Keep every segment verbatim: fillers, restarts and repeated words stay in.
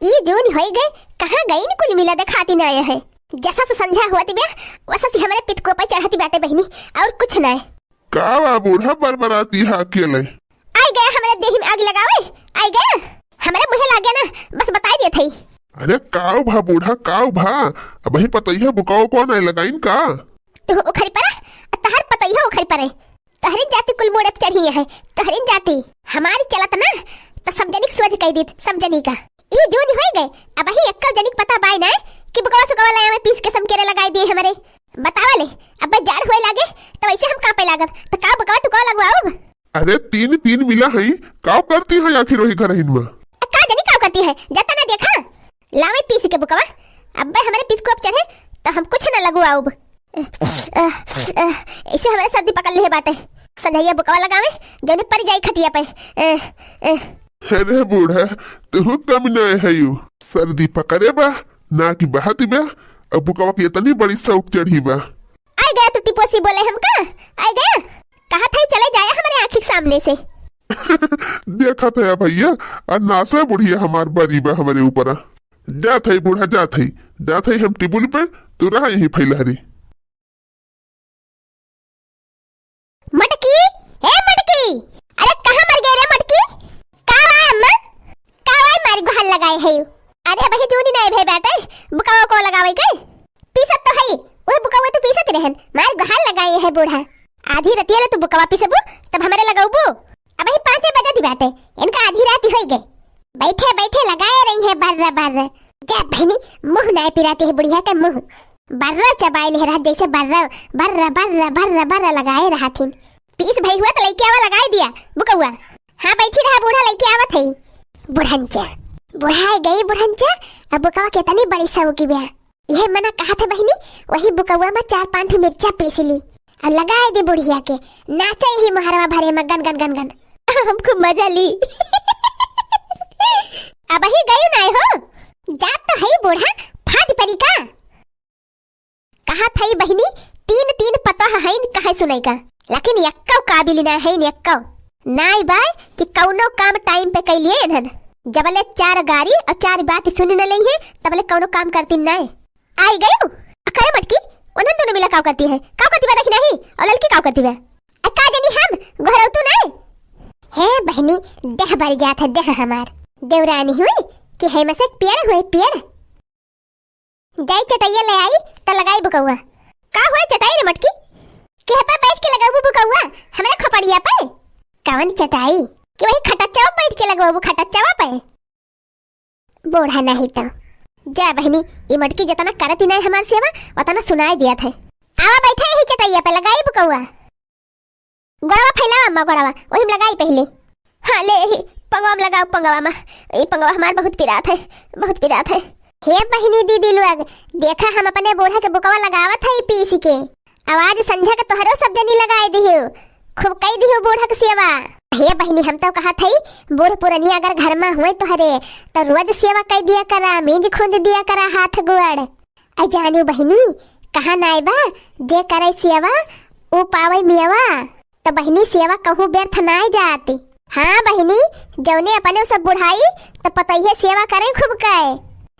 ई जून होई गए, कहाँ गइन कुल मिला देखाती नाय है। जसा से संझा होती बा, वसा से हमरे पितको पर चढ़ती बाटे बहिनी, और कुछ नाय। का बा बूढ़ा, बरबराती हा अकेले? आई गया हमरे देही में आग लगावे, आई गया हमरे मुँहे लागे ना, बस बताई देत हई। अरे काव भा बूढ़ा, काव भा, अबही पतइया बुकावा को नाय लगाइन का? तू उखरी परा, तहर पतइया उखरी परे। तहरिन जाति कुल मोड़े पे चढ़ी है, तहरिन जाति। हमारी चलत ना, त सब जनिक सोझ कई दीत, सब जनी का। ई जून होई गए, अबही एक्का जनिक पता बाय ना कि बुकवा सुकवा लाया में पीस के समकेरे लगाई दिए हमरे। बतावा ले, अब जाड़ होए लागे, त वैसे हम कांपे लागब, त का बुकवा टुकवा लगवाउब? अरे तीन तीन मिला हई, काव करती है आखिर वही घरहिन में? अ, का जनी काव करती है, जाता ना देखा? लावे पीस के बुकवा, अब्बे हमरे पीस को अब चढ़े, त हम कुछ न लगवाउब। अ, अ, अ, ऐसे हमरे सर्दी पकड़ ले बाटे। संझैया बुकवा लगावे, जौने पड़ जाई खटिया पे। अ, अ। अरे बूढ़ा, तू कम न है यू। सर्दी पकड़े बा, ना कि बहाती बा, अब बुकवा की इतनी बड़ी शौक चढ़ी बा। आई गया तू टिपोसी बोले हमका, आई गया। कहा था चले जाया हमरे आँखी के सामने से। देखा था भैया, आ नासा बुढ़िया हमार बरी बा हमरे ऊपर। जात है बूढ़ा, जात है, जात है हम टिबुल पे, तू रहा यहीं फैलहरी। मटकी, ए मटकी, अरे कहाँ मर गए रे मटकी? का बा अम्मा? का बा मारी गुहार लगाए है यू? अरे अबही जूनी नाय भे बाटे, बुकावा को लगावे के? पीसत तो हई, ओए बुकावा तो पीसत रहन, मारी गुहार लगाए है बूढ़ा। आधी रतिया ले तू बुकावा पीसबू, तब हमरे लगाउबू? अबही पाँचे बजत ही बाटे, इनका आधी रात ही होई गई। बैठे बैठे लगाए रही है बर्र बर्र। जा बहिनी, मुँह नाय पिराती है बुढ़िया के मुँह। बर्र चबाई ले रहा जैसे बर्र, बर्र, बर्र, बर्र, बर्र लगाए रहा थी। पीस भई हुआ तो लइके आवा लगाए दिया, बुकौआ। हाँ बैठी रहा बूढ़ा लइके आवत है। बुढ़ंचा, बुढ़ाए गई बुढ़ंचा, अब बुकवा कितनी बड़ी सऊ की ब्या। यह मना कहा था बहिनी, वही बुकौआ में चार पाँच ठो मिर्चा पीस ली। और लगाए दे बुढ़िया के, नाचे ही मोहरवा भरे में गन गन गन गन। हम खूब मजा ली। अबही गई नाय हो, जात तो है बूढ़ा, फाट परी का। कहा थई बहिनी, तीन तीन पतोह हईन, कहे सुनाई का, लेकिन यक्कौ काबिल ना हईन, यक्कौ। नाय बाय कि कौनो काम टाइम पे कैलिए इन्हन। जबले चार गारी और चार बात सुन न लई है, तबले कौनो काम करती नाय। आई गयू? अ, करे मटकी, उन्हन दोनों मिला काव करती है? काव करती बा देखी नहीं? और ललकी काव करती बा? अ, का जनी हम, घरौतू नहीं? हे बहिनी, देह बर जात है, देह हमार। देवरानी हुई कि है मसे पेड़ हुए, पेड़। जाई चटैया ले आई, त लगाई बुकौआ। का हुआ चटाई रे मटकी? केह पे बैठ के लगाबू बुकौआ? हमरे खोपड़िया पे? कवन चटाई? कि वही खटच्चवा बैठ के लगवाबू खटच्चवा पे? बूढ़ा नहीं तो। जा बहिनी, ई मटकी जितना करत ही नहीं हमार सेवा, उतना सुनाई दिया था। आवा बैठा यही चटैया पे, लगाई बुकौआ। गोड़वा फैलावा अम्मा, गोड़वा, वही में लगाई पहले। हाँ, ले ही, पंगवा में लगाओ, पंगवा में। ई पंगवा हमार बहुत पिरात है, बहुत पिरात है। हे बहिनी दीदी लोग, देखा हम अपने बूढ़ा के बुकवा लगावत है पीस के। आवाज संझा के तोहरो सब जनी लगाए दिहियो, खूब कई दिहियो बूढ़ा के सेवा। हे बहिनी, हम तो कहत हई, बूढ़ पुरनिया अगर घर में हुए तोहरे, तो रोज सेवा कई दिया करा, मींज खूंद दिया करा हाथ गोड़। अ जानियो बहिनी, कहा नाय बा, जे करे सेवा, ऊ पावे मेवा। त बहिनी, सेवा कहूँ व्यर्थ नाय जात। हाँ बहिनी, जौने अपने सब बुढ़ाई, त पतइहे सेवा करे खूब कहे।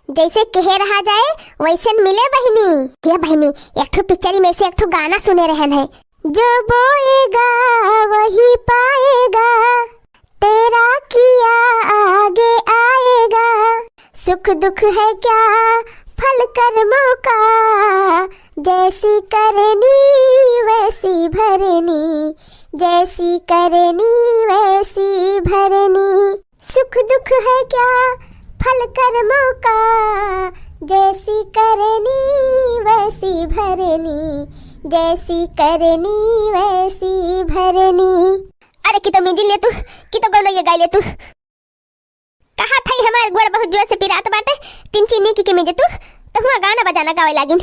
जैसे केहे रहा जाए, वैसन मिले बहिनी। हे बहिनी, एक ठो पिक्चरी में से एक ठो गाना सुने रहन है, जो बोएगा वही पाएगा, तेरा किया आगे आएगा। सुख दुख है क्या फल कर्मों का, जैसी करनी वैसी भरनी, जैसी करनी वैसी भरनी। सुख दुख है क्या फल कर्मों का, जैसी करनी वैसी भरनी, जैसी करनी वैसी भरनी। अरे की तो मेंजी ले तू, की तो गौनैया गाय ले तू। कहा थई हमार गोड़ बहुत जोर से पिरात बाटे, तीन चीनी की, की मेंजे तू, तो हुआ गाना बजाना गावे लागिन।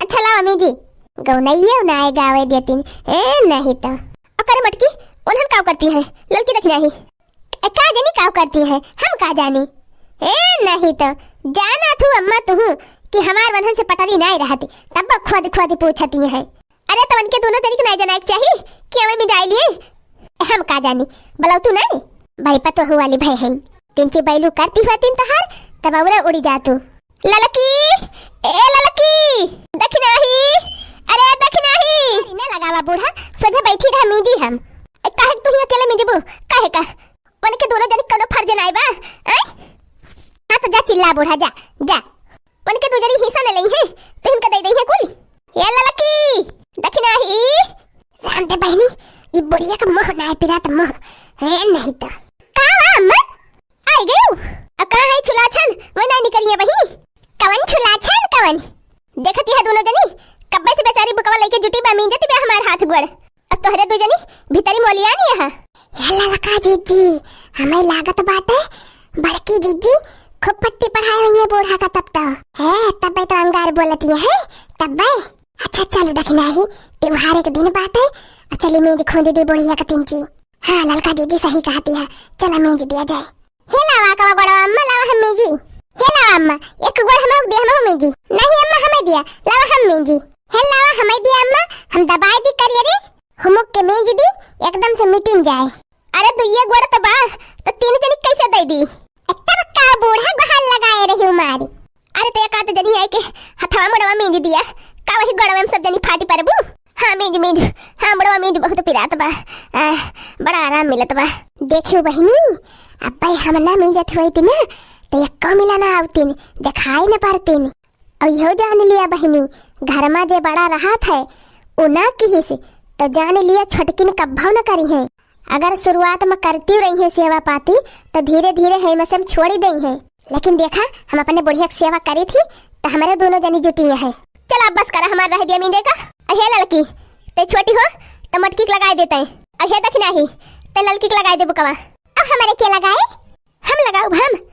अच्छा लावा मेंजी। गौनैया नाय गावे देतिन, ए नहीं तो। अ करे मटकी, उन्हन काव करती है, ललकी देखी नहीं। ए का जानी काव करती है, हम का जानी। ए नहीं तो, जाना थू अम्मा तुहू कि हमार वन्हन से पटरी नाय रहती, तब खोद खोद पूछती है। अरे, तवन के दोनों जनी के नाय जनाए के चाही कि अवे मिजाई लिए। हम का जानी, बलौतू नाय, बड़ी पतोहू वाली भय है। तिनची बैलू करती हुआ तीन तहार, तब औरा उड़ी जा तू। ललकी, ए ललकी, दखिनाही, अरे दखिनाही। न लगावा बूढ़ा, सोझे बैठी रह मींजी हम। ए, काहे के तुही अकेले मींजबू? काहे का? उनके दोनों जनी कौनो फर्ज नाई बा, आय? हाँ तो जा चिल्ला बूढ़ा, जा, जा। उनके दू जनी हिस्सा न लेई है, तो इनका दे दे है कुल। ए ललकी, दखिनाही। राम दे बहिनी, ई बुढ़िया का मोह नाई पिरात मोह, है नहीं तो। का बा अम्मा? आई गयू? अब कहाँ है छुलाछन? वही ना निकरिए बही। कवन छुलाछन कवन? देखत यह दोनों जनी, कब्बे से बेचारी बुकवा लेके जुटी बा, मींजत बा हमार हाथ गोड़। अब तोहरे दू जनी भीतरी मोलिया नहीं है। हे ललका जीजी, हमें लागत बाटे, बड़की जीजी खूब पट्टी पढ़ाए हुई है बूढ़ा का तब तो। है, तब्बे तो अंगार बोलती है, तब्बे। अच्छा चल दखिनाही, त्योहार एक दिन बाटे, और चली मींज खोंद दी बुढ़िया का तिनची। हाँ, ललका जीजी सही कहती है, चला मींज दिया जाए। हे लावा कवा गोड़वा अम्मा, लावा हम मींजी। हे लावा अम्मा, एक गोड़ हमहू दिया, हमहू मींजी। नहीं अम्मा, हमें दिया, लावा हम मींजी। हे लावा हमें दिया अम्मा, हम दबाई दी करिए रे, हुमुक के मींज दी, एकदम से मिटिन जाए। अरे दुइये गोड़ तो बा, तो तीन जनी कैसे दे दी? इतना का बूढ़ा गोहार लगाए रही मारी। अरे तो एक आध जनी आई के हथवा मुड़वा मींज दिया, का वही गोड़वा में सब जनी फाटी परबू? हाँ मींज मींज, हाँ मुड़वा मींज, बहुत पिरात बा, आ, बड़ा आराम मिलत बा। देखियो बहिनी, अब्बे हम ना मींजत होइत ना, तो एक्को मिला ना आवतिन, देखाई न परतिन। और इहो जान लिया बहिनी, घर मा जे बड़ा रहत है, उ ना किहिस, तो जान लिया छोटकिन कब्भो न करिहैं। अगर शुरुआत मा करती रहिहैं सेवा पाती, तो धीरे धीरे है में से हम छोड़ी देइहैं। लेकिन देखा, हम अपने बुढ़िया की सेवा करी थी, तो हमारे दोनों जनी जुटी हैं। चला अब बस करा, हमार रह दिया मींजे का। अरे हे ललकी, ते छोटी हो, तो मोटकी के लगाए देते हैं। अरे हे दखिनाही, ते ललकी के लगाए दे बुकवा। अब हमारे के लगाए? हम लगाउब हम।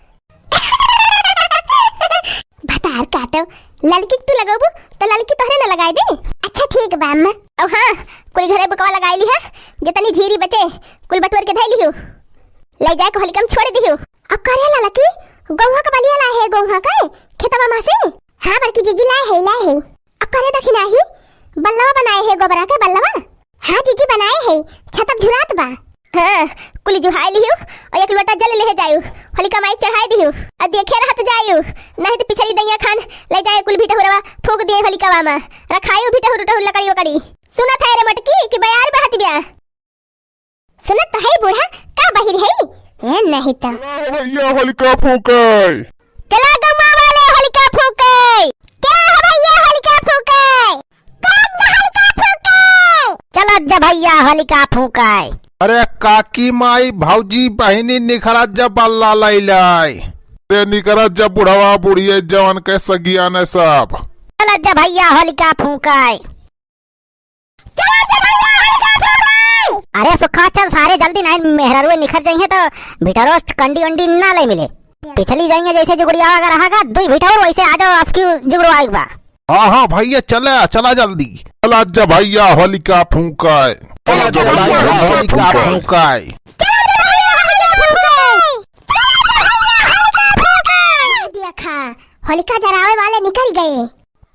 भतार काटो, ललकी के तू लगाउबू, तो ललकी तोहरे न लगाए दे। अच्छा ठीक बा अम्मा। अब हाँ, कुल घरे बुकवा लगाई ली है, जितनी झीरी बचे, कुल बटोर के धई लिहू। ले जाए के होलिका में छोड़ दिहू। अब करे ललकी, गौहा का बलिया लाए है, गौहा का खेतवा मा से? हाँ बड़की जीजी लाए है, लाए है। अब करे दखिनाही, बल्लवा बनाए है गोबरा के बल्लवा? हाँ जीजी बनाए है, छतप झुरात बा। हाँ, कुली जुहाई लिहू और एक लोटा जल लेहे जायू, होलिका माई चढ़ाई दिहू। और देखे रहत जायू, नहीं तो पिछली दैया खान ले जाए कुल भिटहुरवा फूंक दिए होलिकावा मा, रखायू भिटहुर उटहुर लकड़ी वकड़ी। सुनत है रे मटकी कि बयार बहत ब्या। सुनत तो है बूढ़ा, का बहिर है? ए, नहीं तो। चला हो भैया होलिका फूंके। चला गौवा वाले होलिका फूंके। चला हो भैया होलिका फूंके। चला जा होलिका फूंके। चला जा भैया होलिका फूंके। अरे काकी माई भौजी बहिनी निखरा जा बल्ला लैलाई। अरे निखरा जा बुढ़वा बुढ़िया जवन के सगियान सब। चला जा भैया होलिका फूंके। अरे सुखा, चल सारे जल्दी, नहीं मेहरारू निखर जाइहैं तो भिटरोस्ट कंडी उंडी ना ले मिले। पिछली जाइहैं जैसे जुगड़िया वगैरह रहा, दुई भिटौर वैसे आ जाओ, आपकी जुगड़ो आइक बा। हाँ, हाँ भैया, चला, चला जल्दी। चला जा भैया, होलिका फूंकाए। चला जा भैया, होलिका फूंकाए। देखा, होलिका जरावे वाले निकल गए।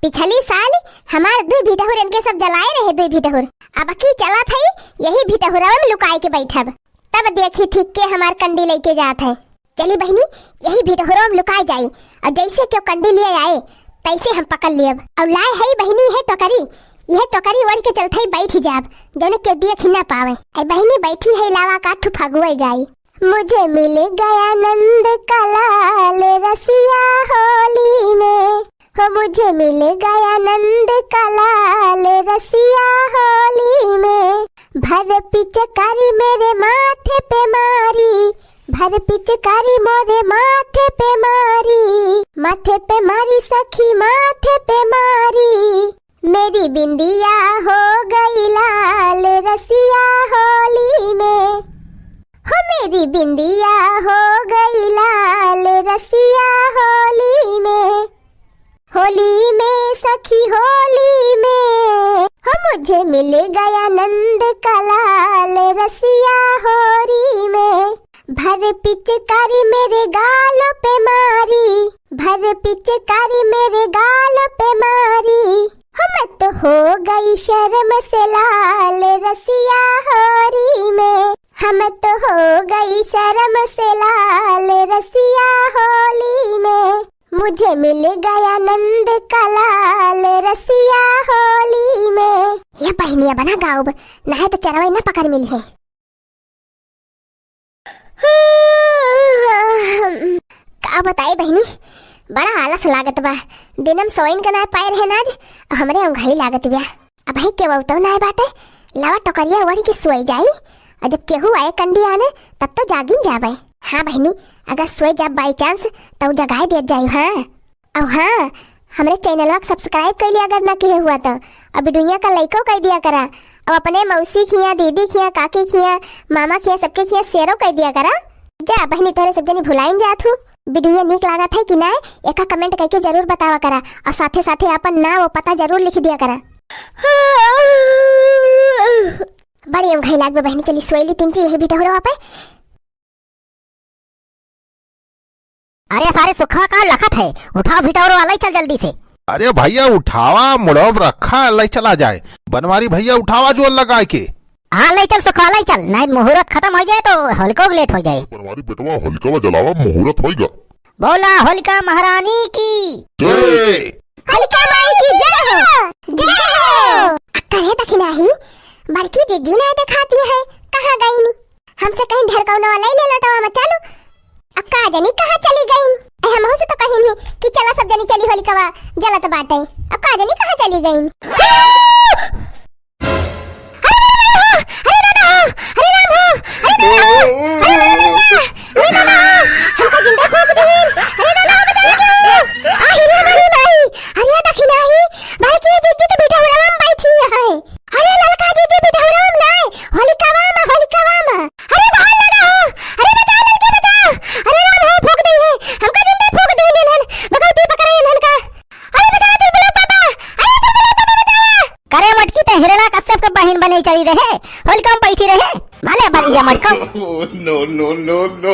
पिछली साल हमार दुई भिटहुर इनके सब जलाए रहे, दुई भिटहुर। अब की चलत हई, यही भिटहुरवा में लुकाए के बैठब। तब देखी थी के हमार कंडी लेके जात है। चली बहिनी, यही भिटहुरवा में लुकाए जाई, और जैसे क्यों कंडी लिए आए, तैसे हम पकड़ लियब। और लाए हई बहिनी है टोकरी, यह टोकरी ओढ़ के चलत हई बैठ जाब, जौने क्यों देख ही ना पावे। ऐ बहिनी बैठी है लावा का ठू फगुआ गाई। मुझे मिल गया नंद का लाल रसिया होली में, हो मुझे मिल गया नंद का लाल रसिया होली में। भर पिचकारी मेरे माथे पे मारी, भर पिचकारी मोरे माथे पे मारी, माथे पे मारी सखी माथे पे मारी। मेरी बिंदिया हो गई लाल रसिया होली में, हो मेरी बिंदिया हो गई लाल रसिया होली में, होली में सखी होली में, हो मुझे मिल गया नंद का लाल रसिया होली में। भर पिचकारी मेरे गालों पे मारी, भर पिचकारी मेरे गालों पे मारी, हो मैं तो हो गई शर्म से लाल रसिया होली में। हम तो हो गई शर्म से लाल रसिया होली में, मुझे मिल गया नंद का लाल रसिया होली में। ये बहिनिया बना गाउब, नाहीं तो चरवई ना पकड़ मिली है। का बताई बहिनी, बड़ा आलस लागत बा। दिनम सोइन के नाय पाए रहे ना आज, हमरे औंघाई लागत बा। अबहीं केहू तो नाय बाटे, लावा टोकरिया ओढ़ के सोई जाई, और जब केहू आए कंडी आने, तब तो जागिन जाबे। हाँ बहिनी, अगर सोई जाब by chance, तो जगाए दिया जाई। हाँ, और हाँ, हमरे चैनलवा के subscribe कइले अगर ना किहे हुआ तो, और वीडियो का लाइको कर दिया करा, और अपने मौसी खिया, दीदी खिया, काकी खिया, मामा खिया, सबके खिया शेयरो कर दिया करा। जा बहिनी, तोहरे सब जनी भुलाइन जात हूँ। वीडियो नीक लागत है कि नाय, एका comment करके जरूर बतावा करा, और साथे साथे अपन नाम और पता जरूर लिख दिया करा। बड़ी औंघाई लाग बा बहिनी, चली सोई ली तिनची यही भिटहुरवा पे। अरे सारे सुखवा का लखत है, उठाओ भिटौरो वाला ही चल जल्दी से। अरे भैया उठावा, मुड़वा रखा, लई चला जाए। बनवारी भैया उठावा जोर लगाए के। हाँ लई चल सुखवा लई चल, नाहीं मुहूर्त खतम होइ जाए तो होलिको के लेट होइ जाए। बनवारी बेटवा होलिकवा जलावा, मुहूर्त होइगा। बोला होलिका महारानी की। जय। होलिका माई की जय हो, जय हो। अक्का रे दखिनाही, बड़की जिज्जी ना देखाती है, कहाँ गईनी? हमसे कहीं ढेरकौनवा लई ले लोटवा में, चलो। अब का जनी कहाँ चली गईन? ए, हमहू से तो कहिन ही कि चला सब जनी चली होलिकवा जलत बाटे। अब का जनी कहाँ चली गईन? अरे दादा हो, अरे राम हो, अरे दादा हो, अरे दादा हो, अरे दादा हो, हमका जिंदा फूंक दिहिन। अरे दादा हो, बचाओ। आ, हिरे हमारी माई, अरे दखिनाही, बड़की जिज्जी तो भिटहुरवा में बैठी है। अरे ललका जिज्जी भिटहुरवा में नाय, होलिकवा में, होलिकवा में। अरे बाहर लगा हो, अरे बचाओ लड़के बचाओ, अरे राम हो फूंक दे है, हमका जिंदा फूंक दे इन्हन, भगवती पकड़े इन्हन का। अरे बचाओ चुलबुला पापा, अरे चुलबुला पापा बचाओ। करे मटकी ते हिरणाकश्यप के बहिन बने चली रहे, होलिका में बैठी रहे, भले बलिया मटको। No, no, no, no।